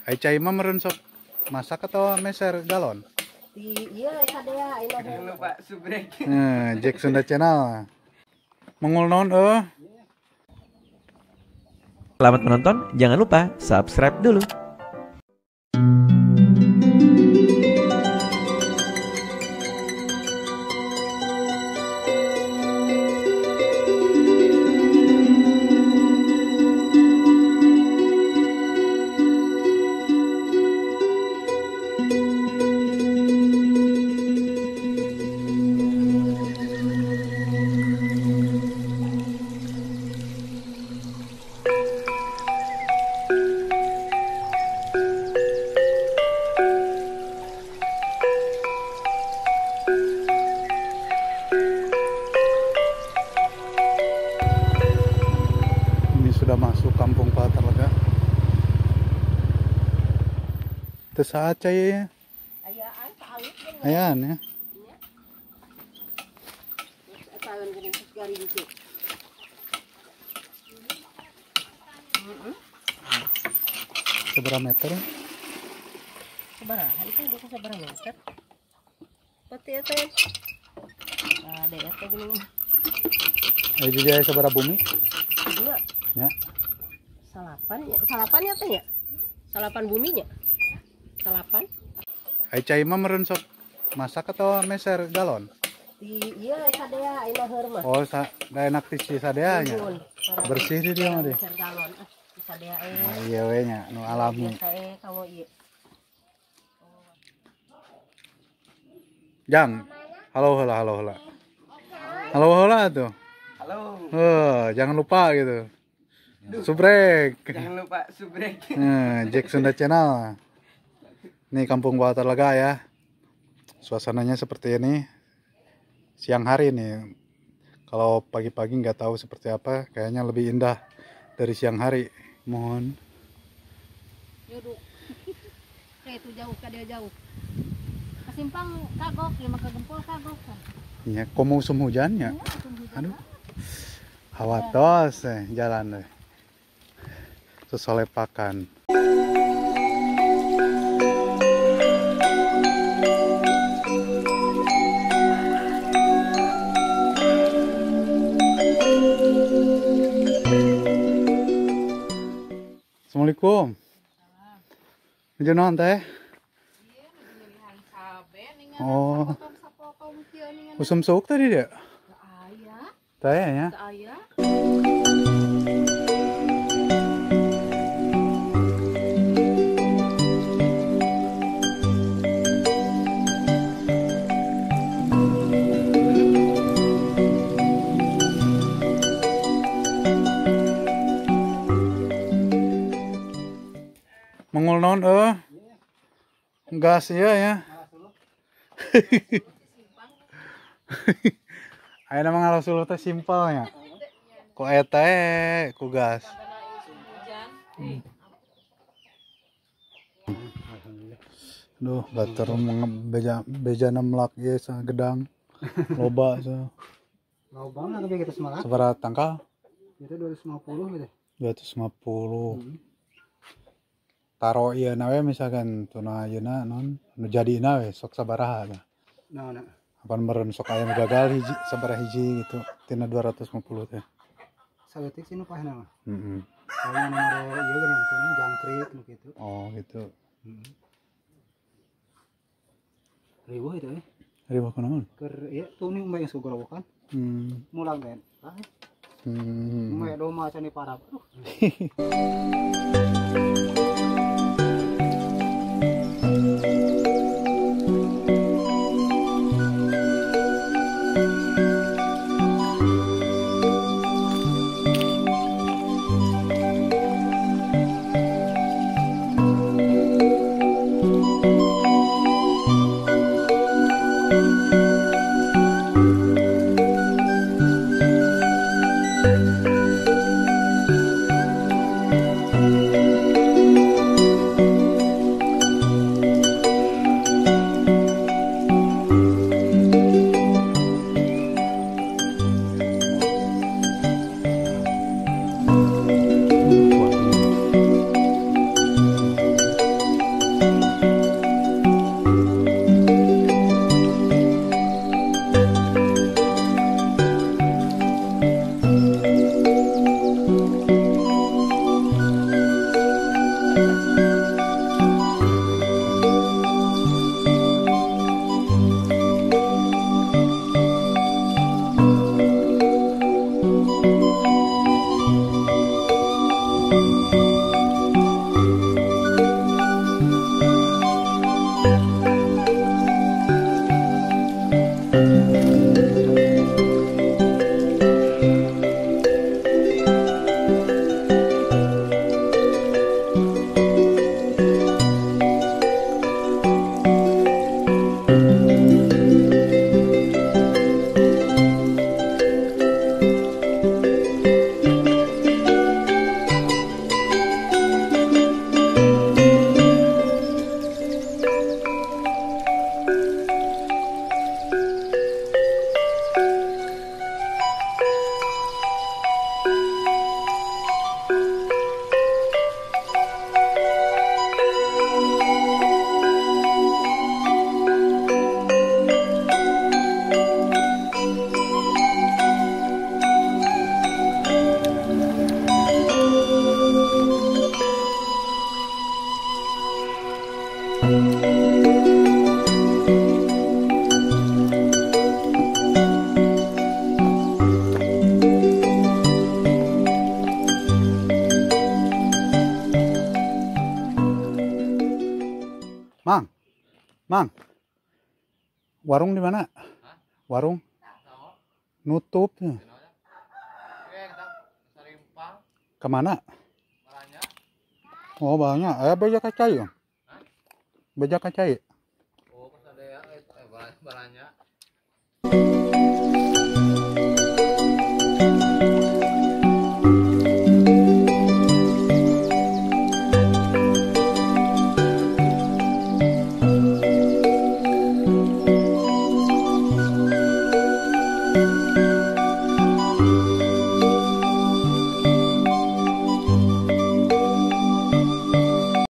Ai cai mah meureun sok masak atau meser galon? Iya, sadaya Jangan lupa subrek. Nah, Jack Sunda Channel. Mengul naon eueuh. Selamat menonton, jangan lupa subscribe dulu. Sudah masuk kampung Patarlega. Teu saat cai ya? Ayaan ya. Seberapa meter? Seberapa? Itu bukan seberapa meter. Pati eta. Ada eta gini. Ayo juga seberapa bumi? Dua. Ya. Salapan ya, salapan ya teh ya? Salapan buminya. Salapan. Ai cai mah meureun sok masak atau meser galon? Iya, sadaya ayeuna heur mah. Oh, da enak ti sadaya nya. Bersih di dia mah deh. Meser galon ah, sadaya eh. Nah, iya we nya nu alami. Biasa kamu ieu. Jang. Halo heula, halo heula. Halo heula tuh. Halo. Jangan lupa gitu. Subrek. Jangan lupa subrek. Nah, Jack Sunda Channel. Nih kampung Patarlega ya. Suasananya seperti ini. Siang hari nih. Kalau pagi-pagi nggak tahu seperti apa, kayaknya lebih indah dari siang hari. Mohon. Yuduk. Kayak itu jauh, kada jauh. Kasimpang kagok, ya maka gempol kagok. Iya, komo musim hujannya. Aduh. Hawa tos jalan deh. Sesolepakan. Assalamualaikum. Nuju naon teh? Oh. Usum suuk tadi dia? Teh ya. Mengul naon eueuh? Gas ieu ya. Ayeuna mah ngalasuluh teh simpel nya. Ku eta ku gas. Duh, bater bejana melak ieu sagedang. Loba so. Loba mah tapi kita semalak. Sabaraha tangkal? Itu 250 gitu. 250. Taro ieu na we misalkan tuna ayeuna non nu jadina we sok sabaraha tah. Nah, nah. Apan meureun sok aya nu gagal hiji sabaraha hiji gitu tina 250 teh. Saeutik sih nu pahna mah. Heeh. Soalnya nu mere ieu geuning kunaon jangkrik nu kitu. Oh, gitu. Heeh. Riweuh itu eh. Riweuh kunaon? Keur ieu tuh ni umbe yang gorowokan. Mulang kan. Hmm. Umbe doma can diparab. Aduh. Mang, Mang, warung di mana? Warung? Nutup. Kemana? Oh banyak. Beja kacai ya? Beja kacai. Oh, pas ada ya, banyak.